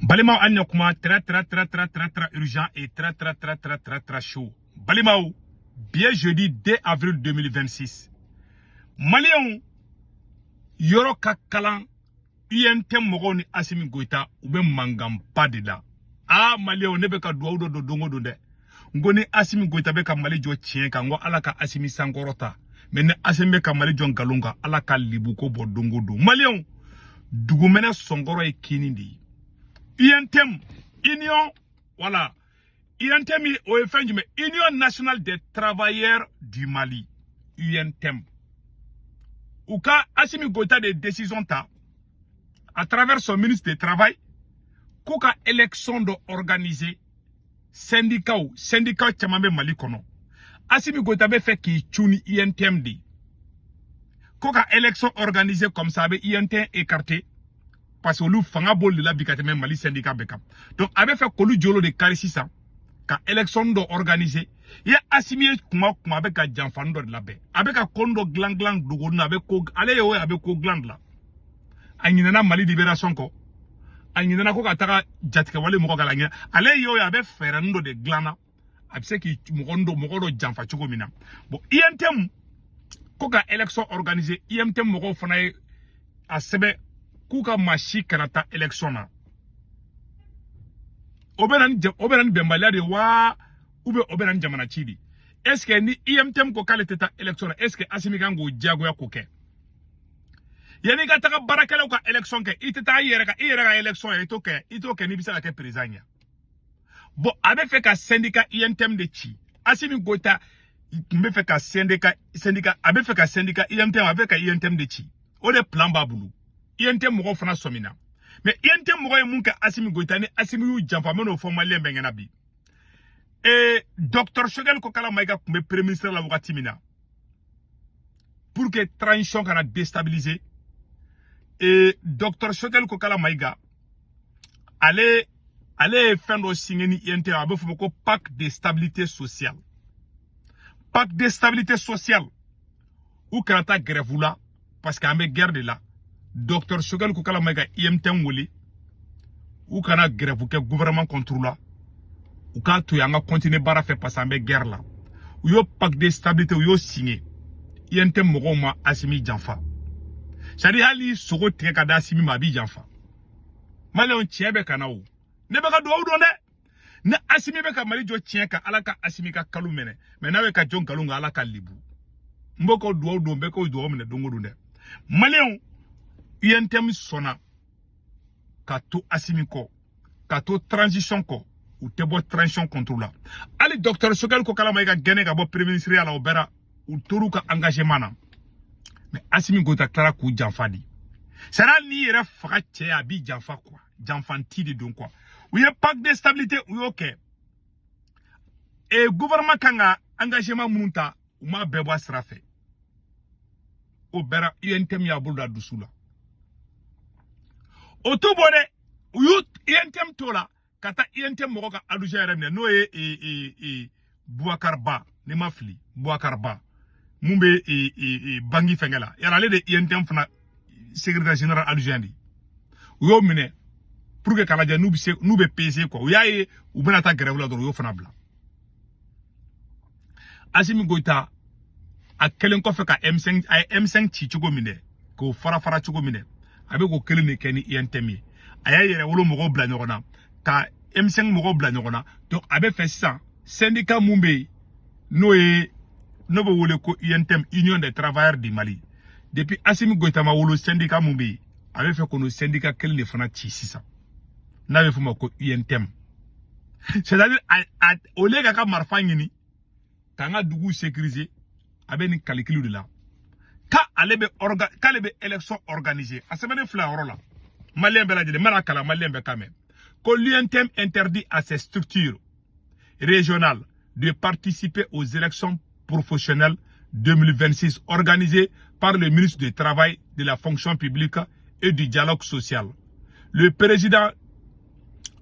Balimaw, an ɲɛ kuma très très très très très très urgent et très très très très très très chaud. Balimaw, bi ye jeudi 2 avril 2026. Maliyɛnw, yɔrɔ ka kalan UNTM mɔgɔw ni Assimi Goïta, u bɛ mankanba de la. Aa, maliyɛnw, ne bɛ ka dugawu dɔ don don o don dɛ. N ko ni Assimi Goïta bɛ ka Mali jɔ tiɲɛ kan, n ko Ala ka Assimi sankɔrɔta. Mais ni Assimi bɛ ka Mali jɔ nkalon kan, Ala ka libuko bɔ don o don. Maliyɛnw, dugumɛnɛ sɔnkɔrɔ ye kini de ye. UNTM, Union, voilà. UNTM, o ye fɛn jumɛn? Union nationale des travailleurs du Mali. UNTM. U ka Assimi Goïta de décision ta à travers son ministre du Travail k'u ka élection dɔ organiser. Syndicat, syndicat caman bɛ Mali kɔnɔ. Assimi Goïta bɛ fɛ k'i cun ni UNTM de ye. Ko ka élection organiser comme ça, a bɛ UNTM écarter parce que olu fanga b'olu de la bi ka tɛmɛ Mali syndicat bɛɛ kan. Donc a bɛ fɛ k'olu jolo de kari sisan ka élection dɔ organiser. I ye Assimi ye kuma o kuma, a bɛ ka janfani dɔ de labɛn, a bɛ ka ko dɔ dilan dilan dogo na, a bɛ ko ale ye o ye, a bɛ ko dilan dilan. A ɲinɛna Mali libération kɔ, a ɲinɛna ko ka taga jatigɛwale mɔgɔ k'a la ɲɛ. Ale ye o ye, a bɛ fɛɛrɛnin dɔ de dilan na, a bɛ se k'i mɔgɔ dɔ mɔgɔ dɔ janfa cogo min na. Bon, UNTM ko ka élection organiser, UNTM mɔgɔw fana ye a sɛbɛn k'u ka maa si kana taa élection na. O bɛ na ni bɛnbaliya de wa, ou bien o bɛ na ni jamana ci de? Est ce que ni UMTM ko k'ale tɛ taa élection na, est ce que Assimi kan k'o diyagoya k'o kɛ? Yanni i ka taga baarakɛlaw ka élection kɛ, i tɛ taa i yɛrɛ ka élection ye, i t'o kɛ, i t'o kɛ n'i bɛ se ka kɛ président ye. Bon, a bɛ fɛ ka syndicat UNTM de ci. Assimi Goïta tun bɛ fɛ ka syndicat, a bɛ fɛ ka syndicat UNTM, a bɛ fɛ ka UNTM de ci. O de plan b'a bolo. UNTM mɔgɔw fana sɔmina. Mais UNTM mɔgɔ ye mun kɛ Assimi Goïta ni Assimi y'u janfa? N bɛn'o fɔ maliyɛn bɛɛ ɲɛna bi. Docteur Choguel Kokalla Maïga tun bɛ premier ministre la wagati min na, pour que transition kana déstabiliser, et docteur Choguel Kokalla Maïga, ale ye fɛn dɔ signé ni UNTM, a bɛ fɔ o ma ko pacte de stabilité sociale. Pacte de stabilité sociale, u kana taa grève la parce que an bɛ guerre de la. Docteur Choguel Kokalla Maïga UMTM wele, u kana grève kɛ gouvernement contre la, u k'a to yen, an ka continuer baara fɛ parce que an bɛ guerre la. U y'o pacte de stabilité, u y'o signé. UNTM mɔgɔw ma Assimi janfa. C'est à dire, hali sogo tigɛ ka di Assimi ma, a b'i janfa. Maliyɛnw, tiɲɛ bɛ ka na o. Ne bɛ ka dugawu don dɛ. Ni Assimi bɛ ka Mali jɔ tiɲɛ kan, Ala ka Assimi ka kalo minɛ. Mais n'a bɛ ka jɔ nkalon kan, Ala ka libu. N b'o k'o dugawu don, n bɛ k'o dugawu minɛ don o don dɛ. Maliyɛnw, UNTM sɔnna ka to Assimi kɔ, ka to transition kɔ, u tɛ bɔ transition contre la. Hali docteur Choguel Kokalla Maïga gɛnɛ ka bɔ premier ministre la, o bɛra u tor'u ka engagement na. Mais Assimi Goïta tilara k'u janfa de. C'est hali n'i yɛrɛ faga cɛ ye, a b'i janfa quoi, janfanti de don quoi. U ye pacte de stabilité, u y'o kɛ. Et gouvernement kan ka engagement minnu ta, u m'a bɛɛ bɔ a sira fɛ. O bɛra UNTM y'a bolo da dusu la. O t'u bɔ dɛ, u y'u UNTM t'o la ka taa UNTM mɔgɔ ka adjoint yɛrɛ minɛ, n'o ye Boubacar Ba, ni ma fili, Boubacar Ba mun bɛ banki fɛnkɛ la yala, ale de UNTM fana secrétaire général adjoint de. U y'o minɛ pour que k'a lajɛ n'u bɛ se, n'u bɛ peser quoi. U y'a ye u bɛna taa grève la dɔrɔn, u y'o fana bila. Assimi Goïta a kɛlen kɔfɛ ka M5, a ye M5 ci cogo min dɛ, k'o fara fara cogo min dɛ, a bɛ k'o kelen de kɛ ni UNTM ye. A y'a yɛrɛ wolo mɔgɔw bila ɲɔgɔn na, ka M5 mɔgɔw bila ɲɔgɔn na. Donc a bɛ fɛ sisan, syndicat mun bɛ yen, n'o ye n'o bɛ wele ko UNTM, Union des travailleurs du Mali, depuis Assimi Goïta ma wolo, syndicat mun bɛ yen, a bɛ fɛ k'o syndicat kelen de fana ci sisan, n'a bɛ f'o ma ko UNTM. C'est-à-dire, a au lieu k'a ka marifa ɲini k'an ka dugu sécuriser, a bɛ nin calcul de la k'ale bɛ élection organiser. A sɛbɛnnen filɛ a yɔrɔ la, maliyɛn bɛɛ lajɛlen n bɛna kalan, maliyɛn bɛɛ kan mɛn ko l'UNTM interdit à ses structures régionales de participer aux élections professionnelles 2026 organisées par le ministre du Travail, de la fonction publique et du dialogue social. Le président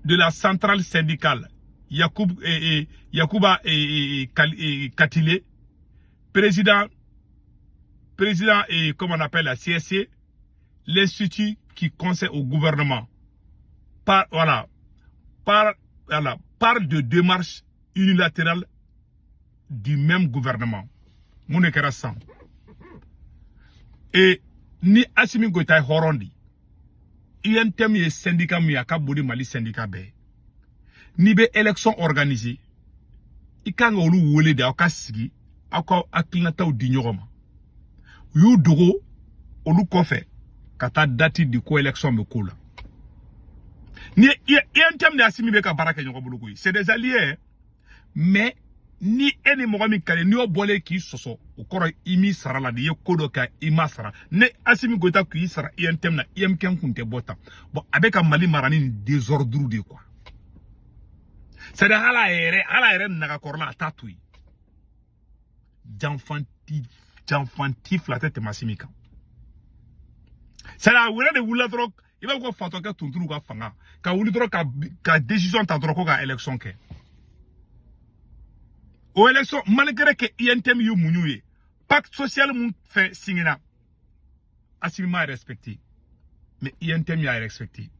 de la centrale syndicale, Yacoub, et Yacouba et Katile, président et comme on appelle la CSC, l'institut qui conseille au gouvernement, par, voilà, par, voilà, par de démarches unilatérales du même gouvernement. Mun de kɛra sisan? Et ni Assimi Goïta ye hɔrɔn de, UNTM ye syndicat min ye, a ka bon ni Mali syndicat bɛɛ ye. N'i bɛ élection organiser, i kan ka olu wele de, aw ka sigi, aw ka hakilinataw di ɲɔgɔn ma. U y'u dogo olu kɔfɛ ka taa date di ko élection bɛ k'o la. Ni UNTM ni Assimi bɛ ka baara kɛ ɲɔgɔn bolo koyi, c'est des alliés. Mais ni e ni mɔgɔ min ka di, n'i y'o bɔlen k'i sɔsɔ, o kɔrɔ i m'i sara la de. I ye ko dɔ kɛ, i ma sara. Ne Assimi Goïta k'i sara UNTM na, UMKM kun tɛ bɔ tan. Bon, a bɛ ka Mali mara ni désordre de, quoi. C'est à dire hali a yɛrɛ nagakɔrɔla, a t'a to yen. Janfanti, janfanti fila tɛ tɛmɛ Assimi kan. C'est à dire a wɛrɛ de wulila dɔrɔn, i b'a fɔ ko fatɔkɛ tuntunu ka fanga ka wuli dɔrɔn ka décision ta dɔrɔn ko ka élection kɛ. O élection, malgré que UNTM y'u muɲu ye, pacte social mun fɛn signera, Assimi m'a respecté, mais UNTM y'a respecté.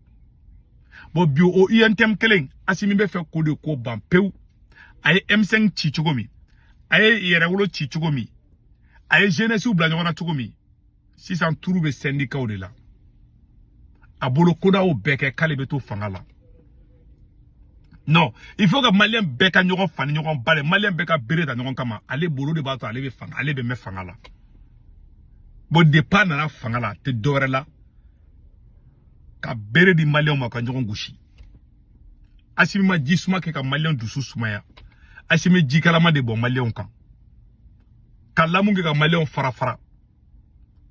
Bon, bi o UNTM kelen, Assimi bɛ fɛ k'o de ko ban pewu. A ye M5 ci cogo min, a ye Yɛrɛwolo ci cogo min, a ye jeunesse bila ɲɔgɔn na cogo min, sisan turu bɛ syndicat de la a bolo. Ko n'a y'o bɛɛ kɛ, k'ale bɛ to fanga la. Non, il faut que Malien bɛɛ ka ɲɔgɔn fa ni ɲɔgɔn ba de, Malien bɛɛ ka bere ta ɲɔgɔn kama. Ale bolo de b'a to ale bɛ fanga, ale bɛ mɛn fanga la. Bon, depuis a nana fanga la, a tɛ dɔwɛrɛ la ka bere di Malienw ma ka ɲɔgɔn gosi. Assimi ma ji suma kɛ ka Malien dusu sumaya. Assimi ji kalama de bɔ Malienw kan ka lamu kɛ ka Malienw fara fara.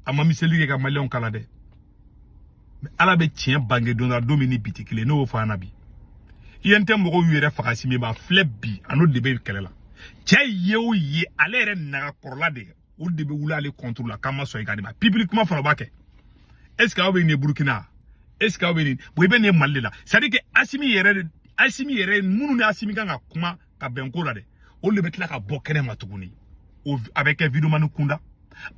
A ma miseli kɛ ka Malienw kala dɛ. Ala bɛ tiɲɛ bange don la, don min ni bi tɛ kelen. Ne y'o fɔ an na bi. UNTM mɔgɔw y'u yɛrɛ faga Assimi ma filɛ bi, a n'o de bɛ kɛlɛ la. Cɛ ye o ye, ale yɛrɛ nagakɔrɔla de, olu de bɛ wuli ale contre la k'an ma sɔn i ka nin ma. Publiquement fana, o b'a kɛ. Est ce que aw bɛ nin ye Burukina? Est ce que aw bɛ nin? Bon, i bɛ nin ye Mali de la. C'est à dire que Assimi yɛrɛ de, Assimi yɛrɛ minnu ni Assimi kan ka kuma ka bɛn ko la dɛ, olu de bɛ tila ka bɔ kɛnɛ ma tuguni. O a bɛ kɛ vidéoman kunda,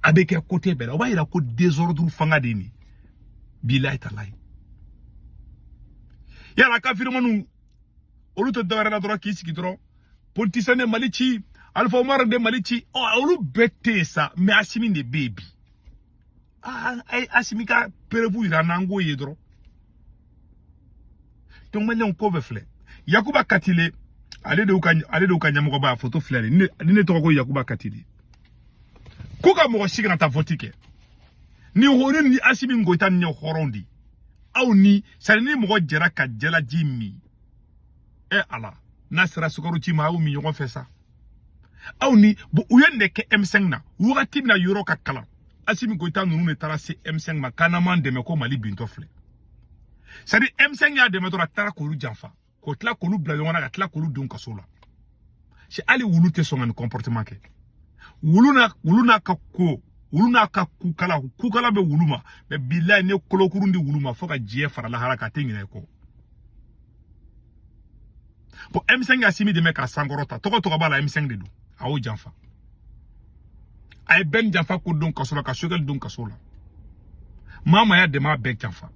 a bɛ kɛ côté bɛɛ la. O b'a yira ko désordre fanga de ye nin. Bilayi talayi, yala ka vidéomanw, olu tɛ dɔwɛrɛ la dɔrɔn k'i sigi dɔrɔn, politicien de Mali ci, Alpha Omar de Mali ci. Ɔ, olu bɛɛ tɛ yen sa, mais Assimi de bɛ yen bi. Aa, a ye Assimi ka preuve yira n'an k'o ye dɔrɔn. Donc Malienw, ko bɛɛ filɛ. Yakuba Katile, ale de y'u ka ɲɛmɔgɔba. A photo filɛ nin ni ne tɔgɔ ko Yakuba Katile. Ko ka mɔgɔ si kana taa vote kɛ ni hori ni Assimi Goïta ni ye hɔrɔn de aw ni sari ni mɔgɔ jɛra ka jalaji min. E ala, n'a sera sukaro ci ma, aw min ɲɔgɔn fɛ sa. Aw ni bon, u ye nin de kɛ M5 na wagati min na, yɔrɔ ka kalan. Assimi Goïta ninnu de taara se M5 ma k'an m'an dɛmɛ ko Mali bintɔ filɛ. C'est à dire M5 y'a dɛmɛ dɔrɔn, a taara k'olu janfa, k'o tila k'olu bila ɲɔgɔn na, ka tila k'olu don kaso la. C'est hali wulu tɛ sɔn ka nin comportement kɛ. Wulu n'a ka ko, wulu n'a ka kukala, kukala bɛ wulu ma. Mais bilayi, ne kolokurun di wulu ma fo ka diɲɛ fara lahara kan, a tɛ ɲinɛ i kɔ. Bon, M5 Assimi dɛmɛ k'a sankɔrɔta, tɔgɔ tɔgɔ b'a la, M5 de don. A y'o janfa, a ye bɛn janfa ko don kaso la, ka Choguel don kaso la. Maa maa y'a dɛmɛ, a bɛɛ janfa,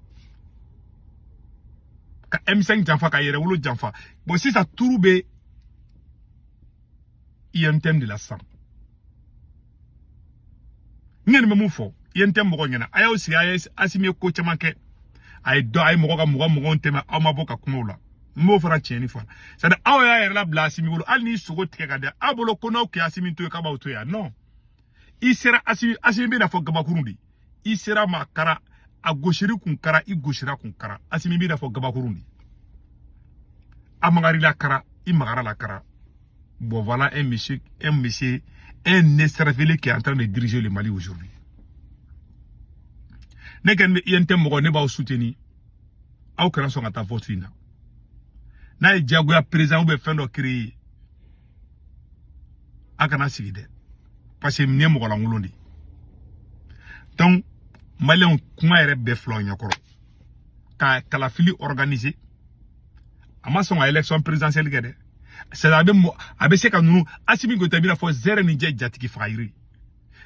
ka M5 janfa, ka Yɛrɛwolo janfa. Bon, sisan turu bɛ UNTM de la sisan. N kɔni bɛ mun fɔ UNTM mɔgɔw ɲɛna? A y'aw sigi, a ye Assimi ye ko caman kɛ, a ye dɔ, a ye mɔgɔ ka mɔgɔ mɔgɔw tɛmɛ, aw ma bɔ ka kuma o la. N b'o fana tiɲɛni fɔ. C'est à dire aw y'a yɛrɛ labila Assimi bolo, hali n'i sogo tigɛ ka di aw bolo ko n'aw kɛ Assimi to yen, k'a b'aw to yan. Non, i sera Assimi, Assimi bɛ n'a fɔ gabakurun de. I sera ma kara, a gosiri kun kara, i gosira kun kara. Assimi bɛ n'a fɔ gabakurun de. A magarila kara, i magara la kara. Bon, voilà un monsieur, un monsieur, un écervelé qui est en train de diriger le Mali aujourd'hui. Ne kɔni bɛ UNTM mɔgɔ, ne b'aw soutenir. Aw kana sɔn ka taa vote in na. N'a ye diyagoya président ou bɛ fɛn dɔ créer, a kana sigi dɛ, parce que nin ye mɔgɔ lankolon de ye. Donc Malienw, kuma yɛrɛ bɛɛ filɛ aw ɲɛkɔrɔ ka kalafili organiser. A ma sɔn ka élection présidentielle kɛ dɛ. C'est a bɛ mɔ, a bɛ se ka ninnu Assimi Goïta bɛna fɔ zɛrɛ ni jɛ jatigi faga yiri.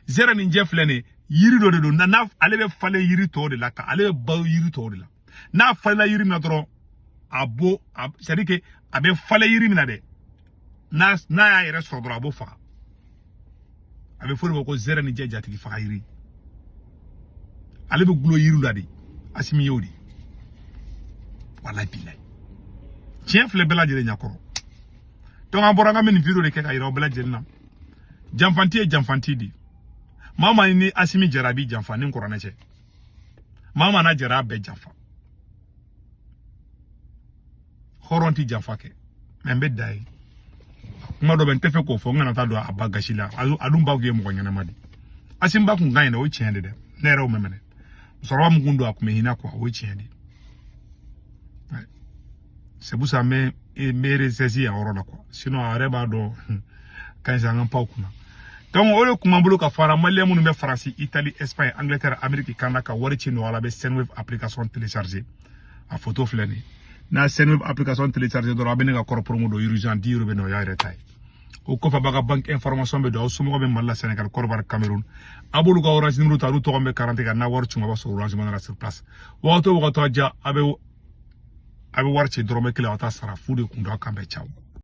Zɛrɛ ni jɛ filɛ nin ye, yiri dɔ de don na, ale bɛ falen yiri tɔw de la, ka ale bɛ balo yiri tɔw de la. N'a falenna yiri min na dɔrɔn, A bo c'est à dire que a bɛ falen yiri min na dɛ, n'a y'a yɛrɛ sɔrɔ dɔrɔn, a b'o faga. A bɛ fɔ o de ma ko zɛrɛ ni jɛ jatigi faga yiri. Ale bɛ gulo yiri la de. Asimi y'o de. Walayi bilayi, tiɲɛ filɛ bɛɛ lajɛlen ɲɛkɔrɔ. Donc an bɔra, an ka bɛ nin vidéo de kɛ ka yira aw bɛɛ lajɛlen na. Janfanti ye janfanti de. Maa maa ni Asimi jɛra, a b'i janfa ni kuranɛ cɛ. Maa maa n'a jɛra, a bɛɛ janfa. Hɔrɔn ti janfa kɛ. Mɛ n bɛ da ye kuma dɔ bɛ, n tɛ fɛ k'o fɔ, n kana taa don a ba gasi la. A dun ba kun ye mɔgɔ ɲɛnama de. Asimi ba kun ka ɲi dɛ, o ye tiɲɛ de dɛ. Ne yɛrɛ y'o mɛn mɛnɛ. Musokɔrɔba min kun don, a kun bɛ hinɛ quoi, o ye tiɲɛ de. C'est pour ça n bɛ recette yan yɔrɔ la quoi, sinon a yɛrɛ b'a dɔn ka ɲi an ka pan kunna. Donc o de kun b'an bolo ka fara maliyɛn minnu bɛ Faransi, Italie, Espagne, Angleterre, Amérique, Canada, ka wari ci nɔgɔya la. A bɛ Sendwave application télécharger. A photo filɛ nin ye. N'a Sendwave application télécharger dɔrɔn, a bɛ ne ka code promo don urgent 10 euros bɛ na, o y'a yɛrɛ ta ye. O kɔfɛ, a b'a ka banque information bɛ don. Aw somɔgɔw bɛ Mali la, Sénégal, Côte d'Ivoire, Cameroun, a b'olu ka Orange numéro ta, olu tɔgɔ bɛ carte kan. N'a wari cun, a b'a sɔrɔ Orange Money la sur place. Wagati o wagati a diya, a bɛ wari ci dɔrɔmɛ 1, aw t'a sara fu de kun don. Aw kan bɛn, ciao.